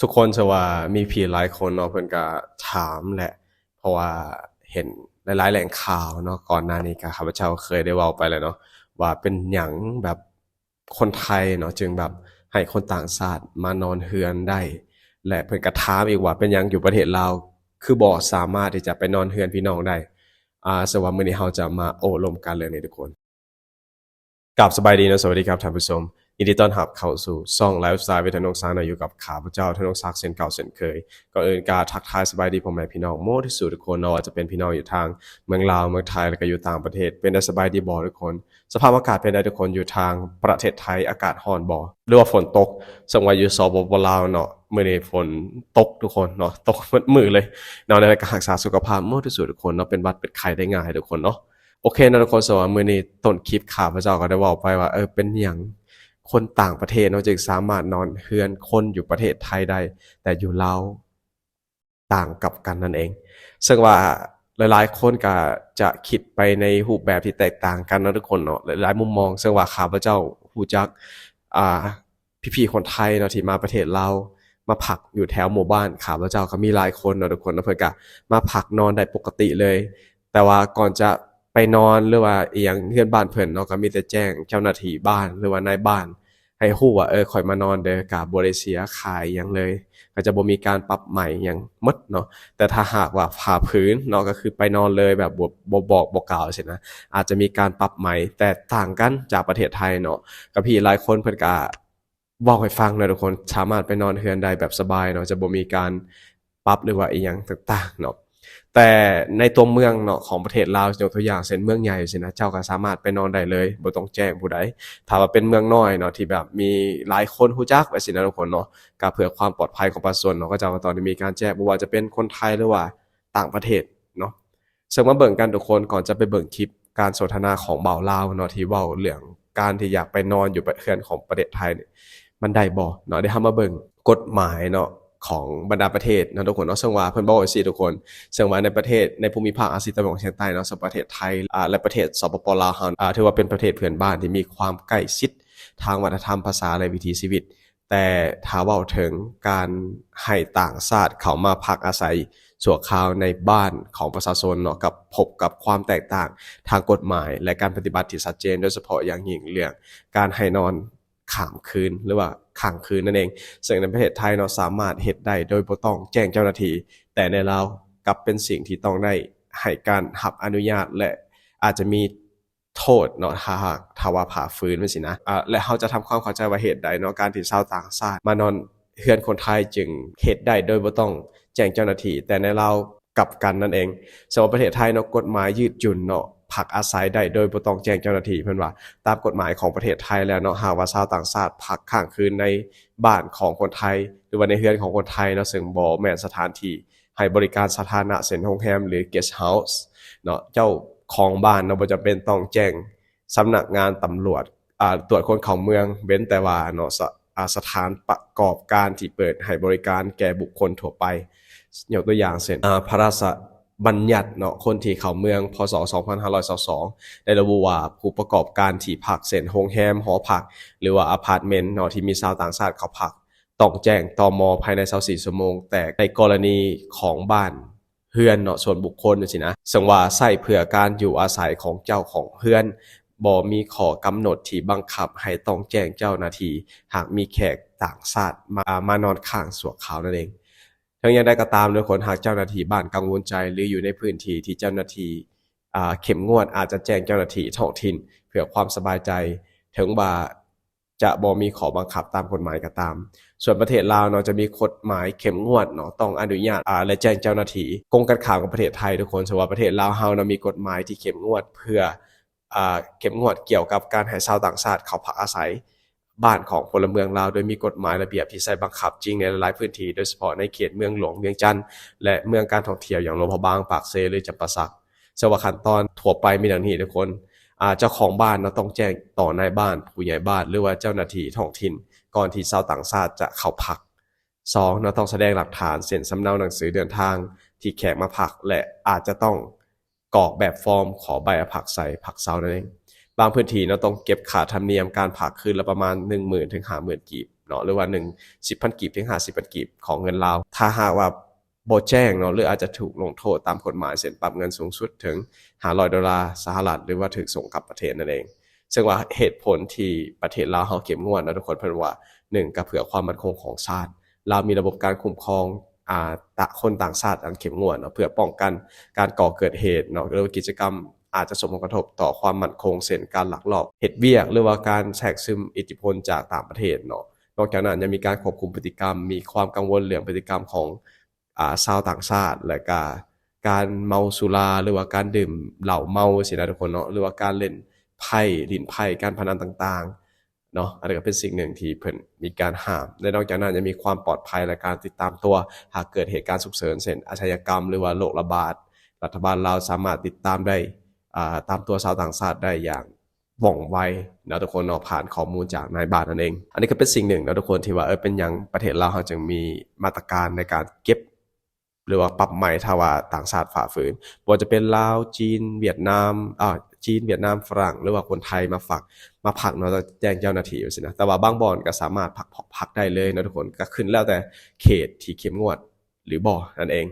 ທຸກຄົນ ເຊື່ອວ່າມີພີ່ຫຼາຍຄົນເນາະ ເພິ່ນກະຖາມແຫຼະ ເພາະວ່າເຫັນຫຼາຍໆແຫຼ່ງຂ່າວເນາະ ກ່ອນໜ້ານີ້ກະຂ້າພະເຈົ້າເຄີຍໄດ້ເວົ້າໄປແລ້ວເນາະ ວ່າເປັນຫຍັງແບບຄົນໄທເນາະ ຈຶ່ງແບບໃຫ້ຄົນຕ່າງຊາດມານອນເຮືອນໄດ້ ແລະ ເພິ່ນກະຖາມອີກວ່າເປັນຫຍັງຢູ່ປະເທດລາວ ຄືບໍ່ສາມາດທີ່ຈະໄປນອນເຮືອນພີ່ນ້ອງໄດ້. ອາ ເຊື່ອວ່າມື້ນີ້ເຮົາຈະມາໂອ້ລົມກັນເລື່ອງນີ້ທຸກຄົນ. ກາບສະບາຍດີເນາະ ສະຫວັດດີຄັບທ່ານຜູ້ຊົມ ຍິນດີຕ້ອນຮັບເຂົ້າສູ່ຊ່ອງ Lifestyle with ທະນົງສັກເນາະ ຢູ່ກັບຂ້າພະເຈົ້າ ທະນົງສັກ ເຊັ່ນເກົ່າເຊັ່ນເຄີຍ. ກ່ອນອື່ນກະທັກທາຍສະບາຍດີພໍ່ແມ່ພີ່ນ້ອງໝົດທຸກສູ່ທຸກຄົນເນາະ ວ່າຈະເປັນພີ່ນ້ອງຢູ່ທາງເມືອງລາວ ເມືອງໄທ ແລະກະຢູ່ຕ່າງປະເທດ ເປັນໄດ້ສະບາຍດີບໍ່ທຸກຄົນ? ສະພາບອາກາດເປັນໃດທຸກຄົນ? ຢູ່ທາງປະເທດໄທອາກາດຮ້ອນບໍ່ ຫຼືວ່າຝົນຕົກ? ເຊິ່ງວ່າຢູ່ ສປປ ລາວເນາະ ມື້ນີ້ຝົນຕົກທຸກຄົນເນາະ ຕົກໝົດມື້ເລີຍເນາະ. ແນວໃດກະຮັກສາສຸຂະພາບໝົດທຸກສູ່ທຸກຄົນເນາະ ເປັນຫວັດເປັນໄຂ້ໄດ້ງ່າຍທຸກຄົນເນາະ. ໂອເຄເນາະທຸກຄົນ ສຳລັບມື້ນີ້ຕົ້ນຄລິບຂ້າພະເຈົ້າກໍໄດ້ເວົ້າໄປວ່າ ເອີ ເປັນຫຍັງຄົນຕ່າງປະເທດເນາະ ຈຶ່ງສາມາດນອນເຮືອນຄົນຢູ່ປະເທດໄທໄດ້ ແຕ່ຢູ່ລາວຕ່າງກັບກັນນັ້ນເອງ. ເຊິ່ງວ່າຫຼາຍໆຄົນກໍຈະຄິດໄປໃນຮູບແບບທີ່ແຕກຕ່າງກັນເນາະທຸກຄົນເນາະ ຫຼາຍໆມຸມມອງ. ເຊິ່ງວ່າຂ້າພະເຈົ້າຮູ້ຈັກ ອ່າ ພີ່ໆຄົນໄທເນາະ ທີ່ມາປະເທດລາວ ມາພັກຢູ່ແຖວໝູ່ບ້ານຂ້າພະເຈົ້າ ກໍມີຫຼາຍຄົນເນາະທຸກຄົນເນາະ ເພິ່ນກໍມາພັກນອນໄດ້ປົກກະຕິເລີຍ. ແຕ່ວ່າກ່ອນຈະໄປນອນ ຫຼືວ່າອີ່ຫຍັງເຮືອນບ້ານເພິ່ນເນາະ ກໍມີແຕ່ແຈ້ງເຈົ້າໜ້າທີ່ບ້ານ ຫຼືວ່ານາຍບ້ານໃຫ້ຮູ້ວ່າ ເອີ ຂ້ອຍມານອນເດີ ກໍບໍ່ໄດ້ເສຍຄ່າອີ່ຫຍັງເລີຍ ກໍຈະບໍ່ມີການປັບໃໝຫຍັງໝົດເນາະ. ແຕ່ຖ້າຫາກວ່າຝ່າຝືນເນາະ ກໍຄືໄປນອນເລີຍແບບບໍ່ ບໍ່ບອກບໍ່ກ່າວຊີ້ນະ ອາດຈະມີການປັບໃໝ. ແຕ່ຕ່າງກັນຈາກປະເທດໄທເນາະ ກໍພີ່ຫຼາຍຄົນເພິ່ນກໍ ເວົ້າໃຫ້ຟັງເນາະທຸກຄົນ ສາມາດໄປນອນເຮືອນໄດ້ແບບສະບາຍເນາະ ຈະບໍ່ມີການປັບ ຫຼືວ່າອີ່ຫຍັງຕ່າງໆເນາະ. ແຕ່ໃນຕົວເມືອງເນາະ ຂອງປະເທດລາວ ຍົກຕົວຢ່າງເຊັ່ນເມືອງໃຫຍ່ຊີ້ນະ ເຈົ້າກໍສາມາດໄປນອນໄດ້ເລີຍ ບໍ່ຕ້ອງແຈ້ງຜູ້ໃດ. ຖ້າວ່າເປັນເມືອງນ້ອຍເນາະ ທີ່ແບບມີຫຼາຍຄົນຮູ້ຈັກໄປຊີ້ນະທຸກຄົນເນາະ ກໍເພື່ອຄວາມປອດໄພຂອງປະຊາຊົນເນາະ ເຂົາເຈົ້າກໍຕ້ອງໄດ້ມີການແຈ້ງ ບໍ່ວ່າຈະເປັນຄົນໄທ ຫຼືວ່າຕ່າງປະເທດເນາະ. ເຊິ່ງມາເບິ່ງກັນທຸກຄົນ ກ່ອນຈະໄປເບິ່ງຄລິບການສົນທະນາຂອງບ່າວລາວເນາະ ທີ່ເວົ້າເລື່ອງການທີ່ຢາກໄປນອນຢູ່ເຮືອນຂອງປະເທດໄທນີ້ ມັນໄດ້ບໍ່ເນາະ. ດຽວເຮົາມາເບິ່ງກົດໝາຍເນາະ ຂອງບັນດາປະເທດເນາະທຸກຄົນເນາະ. ເຊິ່ງວ່າເພິ່ນບອກຈັ່ງຊີ້ທຸກຄົນ ເຊິ່ງວ່າໃນປະເທດ ໃນພູມິພາກອາຊີຕາເວັນອອກສຽງໃຕ້ເນາະ ເຊິ່ງປະເທດໄທ ອາ ແລະ ປະເທດ ສປປ ລາວ ເຮົາ ອາ ຖືວ່າເປັນປະເທດເພື່ອນບ້ານທີ່ມີຄວາມໃກ້ຊິດທາງວັດທະນະທຳ ພາສາ ແລະ ວິຖີຊີວິດ. ແຕ່ຖ້າເວົ້າເຖິງການໃຫ້ຕ່າງຊາດເຂົ້າມາພັກອາໄສຊົ່ວຄາວໃນບ້ານຂອງປະຊາຊົນເນາະ ກັບພົບກັບຄວາມແຕກຕ່າງທາງກົດໝາຍ ແລະ ການປະຕິບັດທີ່ຊັດເຈນ ໂດຍສະເພາະຢ່າງຍິ່ງເລື່ອງການໃຫ້ນອນຂ້າມຄືນ ຫຼືວ່າຄ້າງຄືນນັ້ນເອງ. ເຊິ່ງໃນປະເທດໄທເນາະ ສາມາດເຮັດໄດ້ໂດຍບໍ່ຕ້ອງແຈ້ງເຈົ້າໜ້າທີ່ ແຕ່ໃນລາວກັບເປັນສິ່ງທີ່ຕ້ອງໄດ້ໃຫ້ການຮັບອະນຸຍາດ ແລະ ອາດຈະມີ ໂທດເນາະ ຖ້າຫາກ ຖ້າວ່າຝ່າຝືນແມ່ນຊີ້ນະ. ອາ ແລະ ເຮົາຈະທຳຄວາມເຂົ້າໃຈວ່າເຫດໃດເນາະ ການທີ່ຊາວຕ່າງຊາດມານອນເຮືອນຄົນໄທຈຶ່ງເຮັດໄດ້ໂດຍບໍ່ຕ້ອງແຈ້ງເຈົ້າໜ້າທີ່ ແຕ່ໃນລາວກັບກັນນັ້ນເອງ. ສຳລັບປະເທດໄທເນາະ ກົດໝາຍຍືດຫຍຸ້ນເນາະ ພັກອາໄສໄດ້ໂດຍບໍ່ຕ້ອງແຈ້ງເຈົ້າໜ້າທີ່. ເພິ່ນວ່າຕາມກົດໝາຍຂອງປະເທດໄທແລ້ວເນາະ ຫາກວ່າຊາວຕ່າງຊາດພັກຄ້າງຄືນໃນບ້ານຂອງຄົນໄທ ຫຼືວ່າໃນເຮືອນຂອງຄົນໄທເນາະ ເຊິ່ງບໍ່ແມ່ນສະຖານທີ່ ໃຫ້ບໍລິການສາທາລະນະ ເຊັ່ນໂຮງແຮມ ຫຼື guest house ເນາະ ເຈົ້າຂອງບ້ານເນາະ ບໍ່ຈຳເປັນຕ້ອງແຈ້ງສຳນັກງານຕຳຫຼວດ ອາ ຕວດຄົນເຂົ້າເມືອງ ເວັ້ນແຕ່ວ່າເນາະ ສະ ອາ ສະຖານປະກອບການທີ່ເປີດໃຫ້ບໍລິການແກ່ບຸກຄົນທົ່ວໄປ. ຍົກຕົວຢ່າງເຊັ່ນ ອາ ພະລາຊະບັນຍັດເນາະ ຄົນທີ່ເຂົ້າເມືອງ ພ.ສ. ສອງພັນຫ້າຮ້ອຍຊາວສອງ ໄດ້ລະບຸວ່າ ຜູ້ປະກອບການທີ່ພັກ ເຊັ່ນ ໂຮງແຮມ, ຫໍພັກ ຫຼືວ່າອາພາດເມັນເນາະ ທີ່ມີຊາວຕ່າງຊາດເຂົ້າພັກ ຕ້ອງແຈ້ງ ຕມ ພາຍໃນຊາວສີ່ຊົ່ວໂມງ. ແຕ່ໃນກໍລະນີຂອງບ້ານເຮືອນເນາະ ສ່ວນບຸກຄົນຈັ່ງຊີ້ນະ ເຊິ່ງວ່າໃຊ້ເພື່ອການຢູ່ອາໄສຂອງເຈົ້າຂອງເຮືອນ ບໍ່ມີຂໍ້ກຳນົດທີ່ບັງຄັບໃຫ້ຕ້ອງແຈ້ງເຈົ້າໜ້າທີ່ ຫາກມີແຂກຕ່າງຊາດມາ ມານອນຄ້າງຊົ່ວຄາວນັ້ນເອງ. ເຖິງຢ່າງໃດກໍຕາມເນາະ ຄວນຫາກເຈົ້າໜ້າທີ່ບ້ານກັງວົນໃຈ ຫຼື ຢູ່ໃນພື້ນທີ່ທີ່ເຈົ້າໜ້າທີ່ ອາ ເຂັ້ມງວດ ອາດຈະແຈ້ງເຈົ້າໜ້າທີ່ທ້ອງຖິ່ນເພື່ອຄວາມສະບາຍໃຈ ເຖິງວ່າ ຈະບໍ່ມີຂໍ້ບັງຄັບຕາມກົດໝາຍກໍຕາມ. ສ່ວນປະເທດລາວເນາະ ຈະມີກົດໝາຍເຂັ້ມງວດເນາະ ຕ້ອງອະນຸຍາດ ອາ ແລະ ແຈ້ງເຈົ້າໜ້າທີ່. ກົງກັນຂ້າມກັບປະເທດໄທທຸກຄົນ ເຊິ່ງວ່າປະເທດລາວເຮົາເນາະ ມີກົດໝາຍທີ່ເຂັ້ມງວດເພື່ອ ອາ ເຂັ້ມງວດກ່ຽວກັບການໃຫ້ຊາວຕ່າງຊາດເຂົ້າພັກອາໄສບ້ານຂອງພົນລະເມືອງລາວ ໂດຍມີກົດໝາຍລະບຽບທີ່ໃຊ້ບັງຄັບຈິງໃນຫຼາຍໆພື້ນທີ່ ໂດຍສະເພາະໃນເຂດເມືອງຫຼວງວຽງຈັນ ແລະ ເມືອງການທ່ອງທ່ຽວຢ່າງຫຼວງພະບາງ, ປາກເຊ ຫຼື ຈຳປາສັກ. ເຊິ່ງວ່າຂັ້ນຕອນທົ່ວໄປມີດັ່ງນີ້ທຸກຄົນ ອາ ເຈົ້າຂອງບ້ານເນາະ ຕ້ອງແຈ້ງຕໍ່ນາຍບ້ານ, ຜູ້ໃຫຍ່ບ້ານ ຫຼືວ່າເຈົ້າໜ້າທີ່ທ້ອງຖິ່ນ ກ່ອນທີ່ຊາວຕ່າງຊາດຈະເຂົ້າພັກ. ສອງເນາະ ຕ້ອງສະແດງຫຼັກຖານ ເຊັ່ນ ສຳເນົາໜັງສືເດີນທາງທີ່ແຂກມາພັກ ແລະ ອາດຈະຕ້ອງກອກແບບຟອມຂໍໃບອາພັກໃສພັກເຊົານັ້ນເອງ. ບາງພື້ນທີ່ເນາະ ຕ້ອງເກັບຄ່າທຳນຽມການຝາກຄືນລະປະມານໜຶ່ງໝື່ນເຖິງຫ້າໝື່ນກີບເນາະ ຫຼືວ່າໜຶ່ງ ສິບພັນກີບເຖິງຫ້າສິບພັນກີບຂອງເງິນລາວ. ຖ້າຫາກວ່າບໍ່ແຈ້ງເນາະ ຫຼືອາດຈະຖືກລົງໂທດຕາມກົດໝາຍ ເຊັ່ນ ປັບເງິນສູງສຸດເຖິງຫ້າຮ້ອຍໂດລາສະຫະລັດ ຫຼືວ່າຖືກສົ່ງກັບປະເທດນັ້ນເອງ. ເຊິ່ງວ່າເຫດຜົນທີ່ປະເທດລາວເຮົາເຂັ້ມງວດເນາະທຸກຄົນ ເພິ່ນວ່າ ໜຶ່ງ ກໍເພື່ອຄວາມໝັ້ນຄົງຂອງຊາດ. ລາວມີລະບົບການຄຸ້ມຄອງ ອາ ຕະ ຄົນຕ່າງຊາດຢ່າງເຂັ້ມງວດເນາະ ເພື່ອປ້ອງກັນການກໍ່ເກີດເຫດເນາະ ຫຼືວ່າກິດຈະກຳອາດຈະສົ່ງຜົນກະທົບຕໍ່ຄວາມໝັ້ນຄົງ ເຊັ່ນ ການລັກລອບເຮັດວຽກ ຫຼືວ່າການແຊກຊຶມອິດທິພົນຈາກຕ່າງປະເທດເນາະ. ນອກຈາກນັ້ນຍັງມີການຄວບຄຸມພຶດຕິກຳ, ມີຄວາມກັງວົນເລື່ອງພຶດຕິກຳຂອງ ອາ ຊາວຕ່າງຊາດ ແລະກະການເມົາສຸລາ ຫຼືວ່າການດື່ມເຫຼົ້າເມົາຊີ້ນະທຸກຄົນເນາະ ຫຼືວ່າການຫຼິ້ນໄພ້ ຫຼິ້ນໄພ້ ການພະນັນຕ່າງໆ ເນາະ. ອັນນີ້ກໍເປັນສິ່ງໜຶ່ງທີ່ເພິ່ນມີການຫ້າມ ແລະ ນອກຈາກນັ້ນຍັງມີຄວາມປອດໄພ ແລະ ການຕິດຕາມຕົວ ຫາກເກີດເຫດການສຸກເສີນ ເຊັ່ນ ອາຊະຍາກຳ ຫຼືວ່າໂລກລະບາດ. ລັດຖະບານລາວສາມາດຕິດຕາມໄດ້ ອາ ຕາມຕົວຊາວຕ່າງຊາດໄດ້ຢ່າງວ່ອງໄວເນາະທຸກຄົນເນາະ ຜ່ານຂໍ້ມູນຈາກນາຍບ້ານນັ້ນເອງ. ອັນນີ້ກໍເປັນສິ່ງໜຶ່ງເນາະທຸກຄົນ ທີ່ວ່າ ເອີ ເປັນຫຍັງປະເທດລາວເຮົາຈຶ່ງມີມາດຕະການໃນການເກັບ ຫຼືວ່າປັບໃໝຖ້າວ່າຕ່າງຊາດຝ່າຝືນ ບໍ່ວ່າຈະເປັນລາວ, ຈີນ, ຫວຽດນາມ, ອາ ຈີນ, ຫວຽດນາມ, ຝຣັ່ງ ຫຼືວ່າຄົນໄທມາຝາກ ມາພັກເນາະ ຕ້ອງແຈ້ງເຈົ້າໜ້າທີ່ຈັ່ງຊີ້ນະ. ແຕ່ວ່າບາງບ່ອນກໍສາມາດພັກ ພັກໄດ້ເລີຍເນາະທຸກຄົນ ກໍຂຶ້ນແລ້ວແຕ່ເຂດທີ່ເຂັ້ມງວດ ຫຼືບໍ່ນັ້ນເອງ.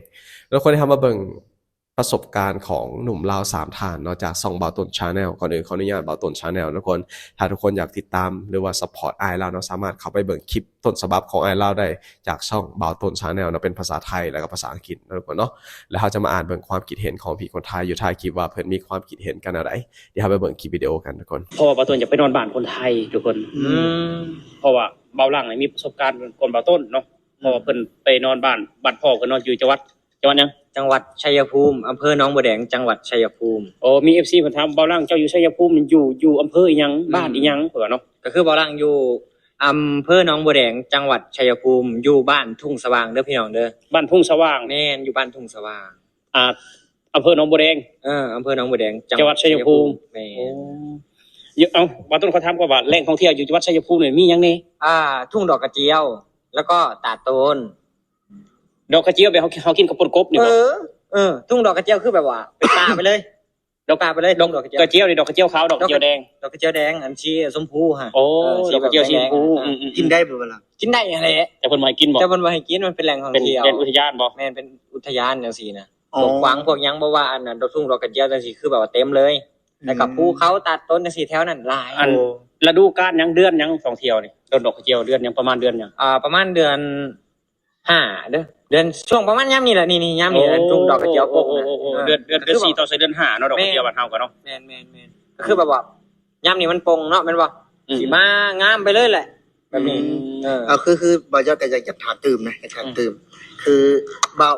ແລ້ວຄົນທີ່ເຮົາມາເບິ່ງປະສົບການຂອງໜຸ່ມລາວສາມທ່ານເນາະ ຈາກຊ່ອງບ່າວຕົ້ນ Channel. ກ່ອນອື່ນຂໍອະນຸຍາດບ່າວຕົ້ນ Channel ທຸກຄົນ ຖ້າທຸກຄົນຢາກຕິດຕາມ ຫຼືວ່າ support ອ້າຍລາວເນາະ ສາມາດເຂົ້າໄປເບິ່ງຄລິບ ຕົ້ນສະບັບຂອງອ້າຍລາວໄດ້ຈາກຊ່ອງບ່າວຕົ້ນ Channel ເນາະ ເປັນພາສາໄທ ແລະ ກໍພາສາອັງກິດເນາະທຸກຄົນເນາະ. ແລ້ວເຮົາຈະມາອ່ານເບິ່ງຄວາມຄິດເຫັນຂອງພີ່ຄົນໄທຢູ່ທ້າຍຄລິບ ວ່າເພິ່ນມີຄວາມຄິດເຫັນກັນແນວໃດ. ດຽວເຮົາໄປເບິ່ງຄລິບວິດີໂອກັນທຸກຄົນ. ເພາະວ່າບ່າວຕົ້ນຢາກໄປນອນບ້ານຄົນໄທທຸກຄົນ. ອືມ ເພາະວ່າບ່າວຫຼັງນີ້ມີປະສົບການກ່ອນບ່າວຕົ້ນເນາະ. ເພາະວ່າເພິ່ນໄປນອນບ້ານ ບ້ານພໍ່ເພິ່ນເນາະ ຢູ່ຈັງຫວັດ ຈັງຫວັດຫຍັງ? ຈັງຫວັດໄຊຍະພູມ ອຳເພີໜອງບົວແດງ ຈັງຫວັດໄຊຍະພູມ. ໂອ້ ມີ ເອັຟຊີ ເພິ່ນຖາມ ບ່າວຫຼັງ ເຈົ້າຢູ່ໄຊຍະພູມ ຢູ່ ຢູ່ອຳເພີອີ່ຫຍັງ ອືມ ບ້ານອີ່ຫຍັງ ເພິ່ນວ່າເນາະ. ກໍຄືບ່າວຫຼັງຢູ່ ອຳເພີໜອງບົວແດງ ຈັງຫວັດໄຊຍະພູມ ຢູ່ບ້ານທົ່ງສະຫວ່າງເດີພີ່ນ້ອງເດີ. ບ້ານທົ່ງສະຫວ່າງ. ແມ່ນ ຢູ່ບ້ານທົ່ງສະຫວ່າງ ອ່າ ອຳເພີໜອງບົວແດງ. ເອີ ອຳເພີໜອງບົວແດງ ຈັງຫວັດໄຊຍະພູມ. ແມ່ນ. ໂອ້ ເອົ້າ ບ່າວຕົ້ນ ຂໍຖາມກ່ອນວ່າ ແຫຼ່ງທ່ອງທ່ຽວຢູ່ຈັງຫວັດໄຊຍະພູມນີ້ມີຫຍັງແດ່? ອ່າ ທົ່ງດອກກະຈຽວ ແລ້ວກໍຕາດໂຕນ. ດອກກະຈຽວແບບເຮົາ ເຮົາກິນກັບປົ່ນກົບນີ້ບໍ່? ເອີ ເອີ ທົ່ງດອກກະຈຽວຄືແບບວ່າເປັນປ່າໄປເລີຍ. ດອກ ເປັນປ່າໄປເລີຍ ດອກ ທົ່ງດອກກະຈຽວ ກະຈຽວນີ້ ດອກກະຈຽວຂາວ ດອກກະຈຽວແດງ? ດອກກະຈຽວແດງ ອັນສີຊົມພູຫັ້ນ. ໂອ້ ເອີ ດອກກະຈຽວສີຊົມພູ. ອືມໆໆ ກິນໄດ້ບໍ່ລະ? ກິນໄດ້ຫັ້ນແຫຼະ ແຕ່ເພິ່ນບໍ່ໃຫ້ກິນບໍ່? ແຕ່ເພິ່ນບໍ່ໃຫ້ກິນ ມັນເປັນແຫຼ່ງທ່ອງທ່ຽວ ເປັນ ເປັນອຸທະຍານບໍ່? ແມ່ນ ເປັນອຸທະຍານຈັ່ງຊີ້ນະ. ອໍ ພວກຂວາງພວກຫຍັງ ບໍ່ວ່າອັນນັ້ນ ດອກ ທົ່ງດອກກະຈຽວຈັ່ງຊີ້ ຄືແບບວ່າເຕັມເລີຍ. ອືມ ແລ້ວກໍພູເຂົາ ຕາດຕົ້ນຈັ່ງຊີ້ແຖວນັ້ນຫຼາຍ. ອັນ ໂອ້ ລະດູການຫຍັງ ເດືອນຫຍັງທ່ອງທ່ຽວນີ້? ເດືອນດອກກະຈຽວ ເດືອນຫຍັງ? ປະມານເດືອນຫຍັງ? ອ່າ ປະມານເດືອນ ຫ້າເດີ ເດືອນ ຊ່ວງປະມານຍາມນີ້ແຫຼະ ນີ້ໆ ຍາມນີ້ແຫຼະ. ໂອ້ ທົ່ງດອກກະຈຽວປົງນະ. ໂອ້ ເດືອນ ເດືອນສີ່ຕໍ່ໃສ່ເດືອນຫ້າເນາະ ດອກກະຈຽວ ແມ່ນ ບ້ານເຮົາກໍເນາະ. ແມ່ນໆໆ ກໍຄືແບບວ່າຍາມນີ້ມັນປົງເນາະ ແມ່ນບໍ່? ອືມ ຊິມາງາມໄປເລີຍແຫຼະ ແບບນີ້. ອືມ ເອີ ເອົາ ຄື ຄືບ່າວຍອດກໍຢາກ ຢາກຖາມຕື່ມນະ ຢາກຖາມ ອືມ ຕື່ມ ຄືບ່າວ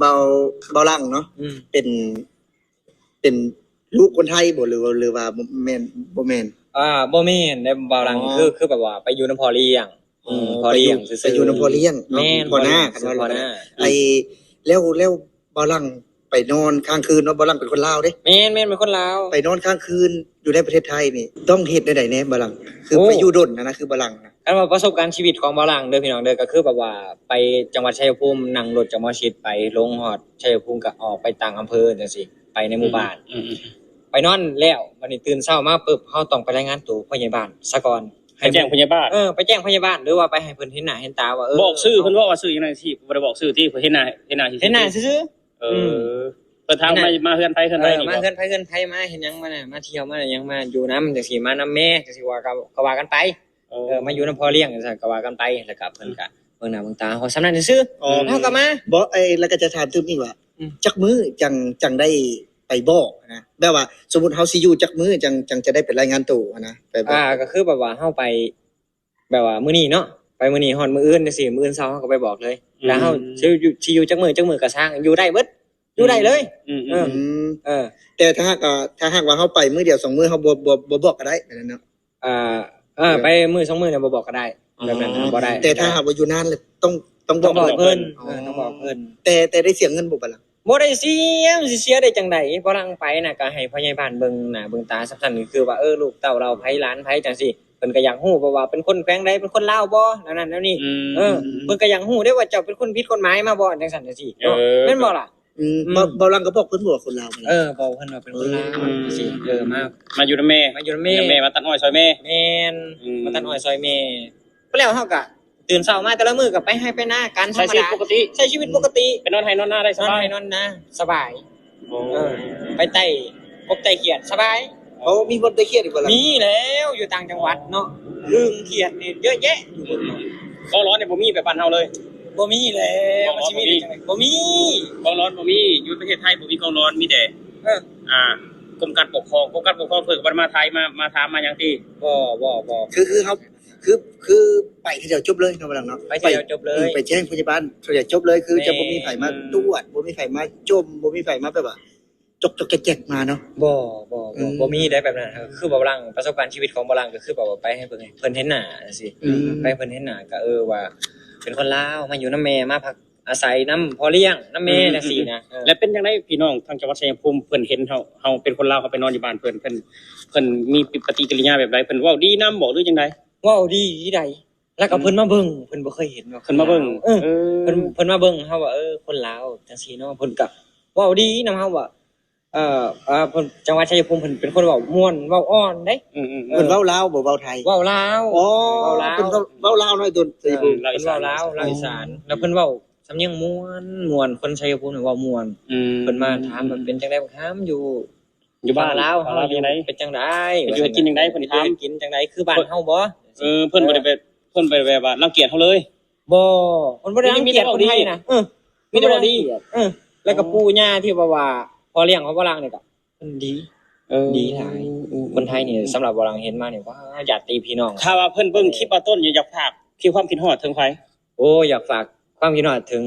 ບ່າວ ບ່າວຫຼັງເນາະ ອືມ ເປັນ ເປັນລູກຄົນໄທບໍ່ ຫຼືວ່າ ຫຼືວ່າບໍ່ແມ່ນ? ບໍ່ແມ່ນ. ອ່າ ບໍ່ແມ່ນເດ້ບ່າວຫຼັງ. ອໍ ຄື ຄືແບບວ່າໄປຢູ່ນຳພໍ່ລ້ຽງ. ອໍ ອືມ ພໍ່ລ້ຽງຊື່ໆ ໄປຢູ່ນຳພໍ່ລ້ຽງເນາະ. ແມ່ນ ພໍ່ນ້າ ພໍ່ນ້າ ຄັນວ່າພໍ່ນ້າ. ອືມ ໄອ້ ແລ້ວ ແລ້ວບ່າວຫຼັງໄປນອນຄ້າງຄືນເນາະ ບ່າວຫຼັງເປັນຄົນລາວເດ້. ແມ່ນໆ ເປັນຄົນລາວ. ໄປນອນຄ້າງຄືນຢູ່ໃນປະເທດໄທນີ້ ຕ້ອງເຮັດແນວໃດແດ່ບ່າວຫຼັງ? ຄື ໂອ້ ໄປຢູ່ດົນຫັ້ນນະ ຄືບ່າວຫຼັງນະ. ຄັນວ່າປະສົບການຊີວິດຂອງບ່າວຫຼັງເດີພີ່ນ້ອງເດີ ກໍຄືແບບວ່າໄປຈັງຫວັດໄຊຍະພູມ ນັ່ງລົດຈາກໝໍຊິດໄປ ລົງຮອດໄຊຍະພູມ ກໍອອກໄປຕ່າງອຳເພີຈັ່ງຊີ້ ໄປໃນໝູ່ບ້ານ. ອືມໆ ໄປນອນແລ້ວ ບັດນີ້ຕື່ນເຊົ້າມາປຶບ ເຮົາຕ້ອງໄປລາຍງານໂຕຜູ້ໃຫຍ່ບ້ານສາກ່ອນ. ໄປແຈ້ງຜູ້ໃຫຍ່ບ້ານ. ເອີ ໄປແຈ້ງຜູ້ໃຫຍ່ບ້ານ ຫຼືວ່າໄປໃຫ້ເພິ່ນເຫັນໜ້າເຫັນຕາວ່າ ເອີ ບອກຊື່ເພິ່ນບໍ່ວ່າຊື່ຫຍັງຈັ່ງຊີ້? ບໍ່ໄດ້ບອກຊື່ຕິ ເພິ່ນເຫັນໜ້າ ເຫັນໜ້າ ເຫັນໜ້າຊື່ໆ. ເອີ ອືມ ເພິ່ນຖາມ ມາ ມາເຮືອນໃຜເຮືອນໃຜນີ້ບໍ່? ມາເຮືອນໃຜເຮືອນໃຜ ມາເຮັດຫຍັງ ມານະ ມາທ່ຽວ ມາຫຍັງ ມາຢູ່ນຳຈັ່ງຊີ້ ມານຳແມ່ຈັ່ງຊີ້ ວ່າ ກໍ ກໍວ່າກັນໄປ. ເອີ ເອີ ມາຢູ່ນຳພໍ່ລ້ຽງຈັ່ງຊັ້ນ ກໍວ່າກັນໄປ ແລ້ວກໍເພິ່ນກໍເບິ່ງໜ້າເບິ່ງຕາເຮົາສ່ຳນັ້ນຊື່ໆ. ອໍ ເຮົາກໍມາ. ບໍ່ ເອີ ແລ້ວກໍຈະຖາມຕື່ມອີກວ່າ ອືມ ຈັກມື້ຈັ່ງ ຈັ່ງໄດ້ໄປບອກນະ? ແບບວ່າສົມມຸດເຮົາຊິຢູ່ຈັກມື້ຈັ່ງ ຈັ່ງຈະໄດ້ໄປລາຍງານໂຕນະ? ໄປບອກ. ອ່າ ກໍຄືແບບວ່າເຮົາໄປ ແບບວ່າມື້ນີ້ເນາະ ໄປມື້ນີ້ຮອດມື້ອື່ນຈັ່ງຊີ້ ມື້ອື່ນເຊົ້າເຮົາກໍໄປບອກເລີຍ. ອືມ ແລ້ວເຮົາຊິຢູ່ ຊິຢູ່ຈັກມື້ ຈັກມື້ກໍຊ່າງ ຢູ່ໄດ້ເບິດ ຢູ່ໄດ້ເລີຍ. ອືມ ເອີ ອືມ ເອີ ແຕ່ຖ້າຫາກ ອ່າ ຖ້າຫາກວ່າເຮົາໄປມື້ດຽວສອງມື້ ເຮົາບໍ່ ບໍ່ ບໍ່ບອກກໍໄດ້ ແບບນັ້ນເນາະ. ເອີ ເອີ ເອີ ໄປມື້ສອງມື້ນີ້ບໍ່ບອກກໍໄດ້. ອໍ ແບບນັ້ນບໍ່ໄດ້. ແຕ່ຖ້າຫາກວ່າຢູ່ນານແລ້ວ ຕ້ອງ ຕ້ອງບອກເພິ່ນ. ຕ້ອງບອກເພິ່ນ. ອໍ ເອີ ຕ້ອງບອກເພິ່ນ. ແຕ່ ແຕ່ໄດ້ເສຍເງິນບໍ່ ບ່າວຫຼັງ? ບໍ່ໄດ້ເສຍ ມັນຊິເສຍໄດ້ຈັ່ງໃດ? ບ່າວຫຼັງໄປນະ ກໍໃຫ້ພໍ່ໃຫຍ່ບ້ານເບິ່ງໜ້າເບິ່ງຕາສ່ຳຊັ້ນ ກໍຄືວ່າ ເອີ ລູກເຕົ້າລາວໃຜ ຫຼານໃຜ ຈັ່ງຊີ້. ເພິ່ນກໍຢາກຮູ້ ເພາະວ່າເປັນຄົນແຂວງໃດ ເປັນຄົນລາວບໍ່ ແນວນັ້ນແນວນີ້. ອືມ ເອີ ເພິ່ນກໍຢາກຮູ້ເດ້ວ່າເຈົ້າເປັນຄົນຜິດກົດໝາຍມາບໍ່ ຈັ່ງຊັ້ນຈັ່ງຊີ້ເນາະ. ເອີ ແມ່ນບໍ່ລະ? ອືມ ອືມ ເບົາ ເບົາຫຼັງກໍບອກເພິ່ນບໍ່ວ່າຄົນລາວ ເອີ ບອກເພິ່ນວ່າເປັນຄົນລາວ ອືມ ຈັ່ງຊີ້ ເອີ ມາ ມາຢູ່ນຳແມ່ ມາຢູ່ນຳແມ່ ແມ່ມາຕັດອ້ອຍຊ່ອຍແມ່ ແມ່ນ ອືມ ມາຕັດອ້ອຍຊ່ອຍແມ່ ແລ້ວເຮົາກໍຕື່ນເຊົ້າມາແຕ່ລະມື້ກໍໄປໄຮ່ໄປນາ ການທຳມະດາ ໃຊ້ຊີວິດປົກກະຕິ ໃຊ້ຊີວິດປົກກະຕິ ໄປນອນໄຮ່ນອນນາໄດ້ສະບາຍ ນອນໄຮ່ນອນນາສະບາຍ ໂອ້ ເອີ ໄປໄຕ່ກົບໄຕ່ຂຽດສະບາຍ ບໍ່ມີບ່ອນໄຕ່ຂຽດອີກບໍ່ລະ? ມີແລ້ວ ຢູ່ຕ່າງຈັງຫວັດເນາະ ເລື່ອງຂຽດນີ້ເຍອະແຍະຢູ່ພຸ້ນເນາະ ກອງຮ້ອນນີ້ບໍ່ມີແບບບ້ານເຮົາເລີຍ ບໍ່ມີແລ້ວ ມັນຊິມີໄດ້ຈັ່ງໃດ ບໍ່ມີ ກອງຮ້ອນບໍ່ມີ ຢູ່ປະເທດໄທບໍ່ມີກອງຮ້ອນ ມີແຕ່ ເອີ ອ່າ ກົມການປົກຄອງ ກົມການປົກຄອງເພິ່ນກໍບໍ່ໄດ້ມາໄທ ມາ ມາຖາມມາຫຍັງຕິ ບໍ່ ບໍ່ ບໍ່ ຄື ຄືເຮົາ ຄື ຄືໄປເທື່ອດຽວຈົບເລີຍເນາະ ບໍ່ຫຼັງເນາະ ໄປເທື່ອດຽວຈົບເລີຍ ໄປແຈ້ງພະຍາບານເທື່ອດຽວຈົບເລີຍ ຄືຈະບໍ່ມີໃຜມາ ແມ່ນ ຕວດ ບໍ່ມີໃຜມາຈົ່ມ ບໍ່ມີໃຜມາແບບວ່າ ຈົກໆແຈກໆມາເນາະ ບໍ່ ບໍ່ ອືມ ບໍ່ ບໍ່ມີໄດ້ແບບນັ້ນ ຄືເບົາຫຼັງ ປະສົບການຊີວິດຂອງເບົາຫຼັງກໍຄືແບບວ່າໄປໃຫ້ເພິ່ນ ເພິ່ນເຫັນໜ້າຈັ່ງຊີ້ ອືມ ໄປເພິ່ນເຫັນໜ້າກໍ ເອີ ວ່າເປັນຄົນລາວ ມາຢູ່ນຳແມ່ ມາພັກອາໄສນຳພໍ່ລ້ຽງ ນຳແມ່ ອືມ ຈັ່ງຊີ້ນະ ເອີ ແລ້ວເປັນຈັ່ງໃດພີ່ນ້ອງທາງຈັງຫວັດໄຊຍະພູມ ເພິ່ນເຫັນເຮົາ ເຮົາເປັນຄົນລາວ ເຮົາໄປນອນຢູ່ບ້ານເພິ່ນ ເພິ່ນ ເພິ່ນມີປະຕິກິລິຍາແບບໃດ ເພິ່ນເວົ້າດີນຳບໍ່ ຫຼືຈັ່ງໃດ? ເວົ້າດີໃດ ແລ້ວກໍ ອືມ ເພິ່ນມາເບິ່ງ ເພິ່ນບໍ່ເຄີຍເຫັນວ່າ ເພິ່ນມາເບິ່ງ ເອີ ເອີ ເພິ່ນ ເພິ່ນມາເບິ່ງເຮົາວ່າ ເອີ ຄົນລາວຈັ່ງຊີ້ເນາະ ເພິ່ນກໍເວົ້າດີນຳເຮົາວ່າ ເອີ ເອີ ເພິ່ນ ຈັງຫວັດໄຊຍະພູມເພິ່ນເປັນຄົນເວົ້າມ່ວນ ເວົ້າອ່ອນເດ້ ອືມໆ ເອີ ເພິ່ນເວົ້າລາວບໍ່ເວົ້າໄທ? ເວົ້າລາວ ອໍ ເວົ້າລາວ ເພິ່ນເວົ້າລາວເນາະ ໄອ້ຕົນໄຊຍະພູມ ລາວອີສານ ລາວອີສານ ລາວອີສານ ແລ້ວເພິ່ນເວົ້າສຳນຽງມ່ວນ ມ່ວນ ຄົນໄຊຍະພູມນີ້ເວົ້າມ່ວນ ອືມ ເພິ່ນມາຖາມວ່າ ອືມ ເປັນຈັ່ງໃດບັກຫາມຢູ່ ຢູ່ບ້ານລາວເຮົາຢູ່ເປັນຈັ່ງໃດ ຢູ່ກິນຈັ່ງໃດ ເພິ່ນຖາມ ຢູ່ກິນຈັ່ງໃດ ຄືບ້ານເຮົາບໍ່ ເອີ ເພິ່ນບໍ່ໄດ້ແບບ ເພິ່ນບໍ່ໄດ້ແບບວ່າລັງກຽດເຮົາເລີຍ ບໍ່ ເພິ່ນບໍ່ໄດ້ລັງກຽດຄົນໄທນະ ເອີ ມີແຕ່ເວົ້າດີ ເອີ ແລ້ວກໍປູ່ຍ່າທີ່ແບບວ່າພໍ່ລ້ຽງຂອງຝຣັ່ງນີ້ກໍເພິ່ນດີ ເອີ ດີຫຼາຍ ອືມ ຄົນໄທນີ້ ອືມ ສຳລັບຝຣັ່ງເຫັນມານີ້ ວ້າ ຍາດຕິພີ່ນ້ອງ ຖ້າວ່າເພິ່ນເບິ່ງຄລິບບ່າວຕົ້ນຢູ່ ຢາກຝາກຄວາມຄິດຮອດເຖິງໃຜ? ໂອ້ ຢາກຝາກຄວາມຄິດຮອດເຖິງ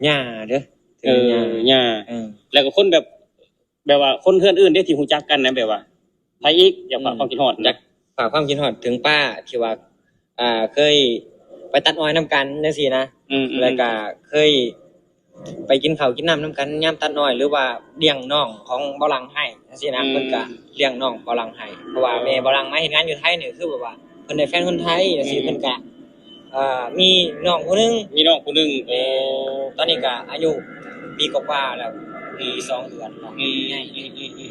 ຍ່າເດີ ເຖິງ ເອີ ຍ່າ ຍ່າ ເອີ ແລ້ວກໍຄົນແບບ ແບບວ່າຄົນເຮືອນອື່ນເດ້ທີ່ຮູ້ຈັກກັນນະ ແບບວ່າໃຜອີກ ຢາກຝາກຄວາມຄິດຮອດນະ? ຢາກຝາກຄວາມຄິດຮອດເຖິງປ້າທີ່ວ່າ ອ່າ ເຄີຍໄປຕັດອ້ອຍນຳກັນຈັ່ງຊີ້ນະ ອືມໆໆ ແລ້ວກະເຄີຍໄປກິນເຂົ້າກິນນ້ຳນຳກັນຍາມຕັດອ້ອຍ ຫຼືວ່າລ້ຽງນ້ອງຂອງເບົາຫຼັງໃຫ້ຈັ່ງຊີ້ນະ ອືມ ເພິ່ນກະລ້ຽງນ້ອງເບົາຫຼັງໃຫ້ ເພາະວ່າແມ່ເບົາຫຼັງມາເຮັດງານຢູ່ໄທນີ້ ຄືແບບວ່າເພິ່ນໄດ້ແຟນຄົນໄທຈັ່ງຊີ້ ອືມ ເພິ່ນກະ ເອີ ມີນ້ອງຜູ້ໜຶ່ງ ມີນ້ອງຜູ້ໜຶ່ງ ໂອ້ ຕອນນີ້ກະອາຍຸປີກວ່າໆແລ້ວ ປີສອງເດືອນເນາະ ອືມ ໃຫຍ່ ອື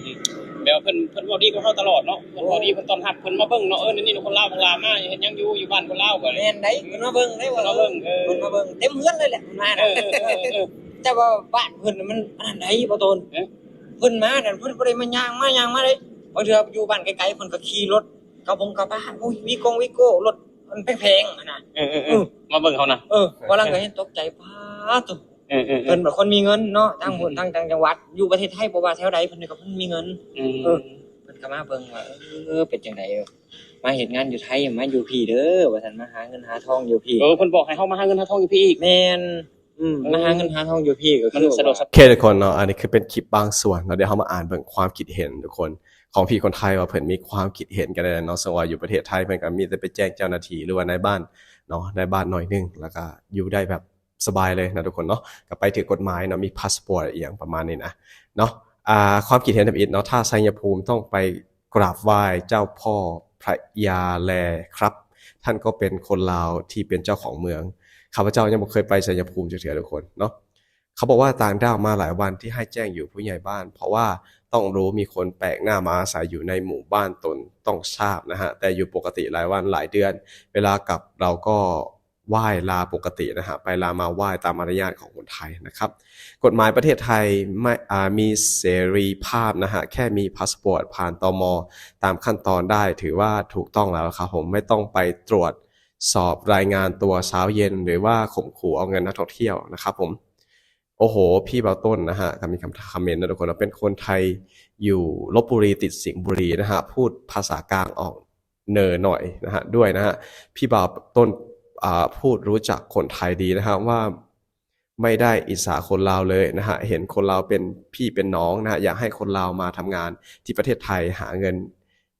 ມໆໆ ແບບວ່າເພິ່ນ ເພິ່ນເວົ້າດີກັບເຮົາຕະຫຼອດເນາະ ເພິ່ນເວົ້າດີ ໂອ້ ເພິ່ນຕ້ອນຮັບ ເພິ່ນມາເບິ່ງເນາະ ເອີ ນີ້ ນີ້ຄົນລາວ ຄົນລາວມາເຮັດຫຍັງຢູ່ ຢູ່ບ້ານຄົນລາວ ແມ່ນໃດ ເພິ່ນມາເບິ່ງເດ້ ເພິ່ນມາເບິ່ງ ເອີ ເພິ່ນມາເບິ່ງ ເຕັມເຮືອນເລີຍແຫຼະ ເພິ່ນມານະ ເອີ ເອີ ເອີ ເອີ ແຕ່ວ່າບ້ານເພິ່ນມັນອັນນັ້ນໃດ ບໍ່ໂຕນ ເອີ ເພິ່ນມານັ້ນ ເພິ່ນບໍ່ໄດ້ມາຍ່າງມາຫຍັງມາເດ້ ບາງເທື່ອຢູ່ບ້ານໄກໆ ເພິ່ນກໍຂີ່ລົດ ກະບົງກະບະ ໂອ້ຍ ວີກົງວີໂກ້ ລົດມັນແພງໆຫັ້ນນະ ເອີໆໆ ເອີ ມາເບິ່ງເຮົານະ ເອີ ວ່າລະກໍເຫັນຕົກໃຈ ປາດໂທ້ ເອີໆໆ ເພິ່ນເປັນຄົນມີເງິນເນາະ ທາງ ອືມ ທາງຕ່າງຈັງຫວັດ ຢູ່ປະເທດໄທ ບໍ່ວ່າແຖວໃດ ເພິ່ນກໍເພິ່ນມີເງິນ ອືມ ເອີ ເພິ່ນກໍມາເບິ່ງວ່າ ເອີ ເປັນຈັ່ງໃດ ມາເຮັດງານຢູ່ໄທ ມາຢູ່ພີ້ເດີ ວ່າຊັ້ນ ມາຫາເງິນຫາທອງຢູ່ພີ້ ເອີ ເພິ່ນບອກໃຫ້ເຮົາມາຫາເງິນຫາທອງຢູ່ພີ້ອີກ ແມ່ນ ອືມ ເອີ ມາຫາເງິນຫາທອງຢູ່ພີ້ກໍຄື ມັນສະດວກສະບາຍ ໂອເຄທຸກຄົນເນາະ ອັນນີ້ຄືເປັນຄລິບບາງສ່ວນເນາະ ດຽວເຮົາມາອ່ານເບິ່ງຄວາມຄິດເຫັນທຸກຄົນ ຂອງພີ່ຄົນໄທວ່າເພິ່ນມີຄວາມຄິດເຫັນຈັ່ງໃດເນາະ ເຊິ່ງວ່າຢູ່ປະເທດໄທເພິ່ນກໍມີແຕ່ໄປແຈ້ງເຈົ້າໜ້າທີ່ ຫຼືວ່ານາຍບ້ານເນາະ ນາຍບ້ານໜ້ອຍໜຶ່ງ ແລ້ວກໍຢູ່ໄດ້ແບບສະບາຍເລີຍນະທຸກຄົນເນາະ ກໍໄປຖືກກົດໝາຍເນາະ ມີພາສປອດອີ່ຫຍັງປະມານນີ້ນະເນາະ ອ່າ ຄວາມຄິດເຫັນທຳອິດເນາະ ຖ້າໄຊຍະພູມຕ້ອງໄປ กราบไหว้เจ้าพ่อพญาแลครับ ท่านก็เป็นคนลาวที่เป็นเจ้าของเมือง ข้าพเจ้ายังบ่เคยไปชัยภูมิจักเทื่อทุกคนเนาะ เขาบอกว่าต่างด้าวมาหลายวันที่ให้แจ้งอยู่ผู้ใหญ่บ้าน เพราะว่าต้องรู้มีคนแปลกหน้ามาอาศัยอยู่ในหมู่บ้านตน ต้องทราบนะฮะ แต่อยู่ปกติหลายวันหลายเดือน เวลากลับเราก็ ไหว้ลาปกตินะฮะ ไปลามาไหว้ตามมารยาทของคนไทยนะครับ กฎหมายประเทศไทยไม่ อ่า มีเสรีภาพนะฮะ แค่มีพาสปอร์ตผ่าน ตม. ตามขั้นตอนได้ ถือว่าถูกต้องแล้วครับผม ไม่ต้องไปตรวจสอบรายงานตัวเช้าเย็น หรือว่าข่มขู่เอาเงินนักท่องเที่ยวนะครับผม โอ้โห พี่เบาต้นนะฮะ ก็มีคำ คอมเมนต์นะทุกคน ว่าเป็นคนไทยอยู่ลพบุรีติดสิงห์บุรีนะฮะ พูดภาษากลางออก เนอหน่อยนะฮะ ด้วยนะฮะ พี่บ่าวต้น อ่า พูดรู้จักคนไทยดีนะฮะ ว่าไม่ได้อิจฉาคนลาวเลยนะฮะ เห็นคนลาวเป็นพี่เป็นน้องนะฮะ อยากให้คนลาวมาทำงานที่ประเทศไทย หาเงิน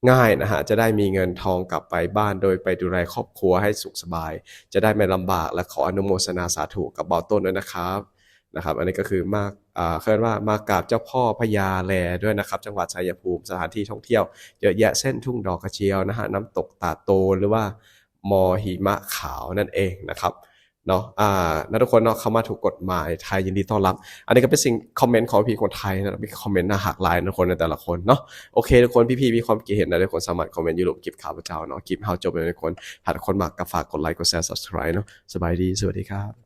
ง่ายนะฮะ จะได้มีเงินทองกลับไปบ้าน โดยไปดูแลครอบครัวให้สุขสบาย จะได้ไม่ลำบาก และขออนุโมทนาสาธุกับบ่าวต้นด้วยนะครับ นะครับ อันนี้ก็คือมา อ่า เขาเรียกว่ามากราบเจ้าพ่อพญาแลด้วยนะครับ จังหวัดชัยภูมิ สถานที่ท่องเที่ยวเยอะแยะ เช่น ทุ่งดอกกระเจียวนะฮะ น้ำตกตาดโตน หรือว่ามอหิมะขาวนั่นเองนะครับ ເນາະ ອ່າ ນະທຸກຄົນເນາະ ເຂົ້າມາຖືກກົດໝາຍ ໄທຍິນດີຕ້ອນຮັບ. ອັນນີ້ກໍເປັນສິ່ງຄອມເມັນຂອງພີ່ຄົນໄທນະ ມີຄອມເມັນໜ້າຮັກຫຼາຍນະທຸກຄົນ ໃນແຕ່ລະຄົນເນາະ. ໂອເຄ ທຸກຄົນ ພີ່ໆມີຄວາມຄິດເຫັນໃດ ທຸກຄົນສາມາດຄອມເມັນຢູ່ລຸ່ມຄລິບຂ້າພະເຈົ້າເນາະ. ຄລິບເຮົາຈົບແລ້ວ ທຸກຄົນ ຖ້າທຸກຄົນມັກກໍຝາກກົດໄລ ກົດແຊ Subscribe ເນາະ. ສະບາຍດີ ສະຫວັດດີຄັບ.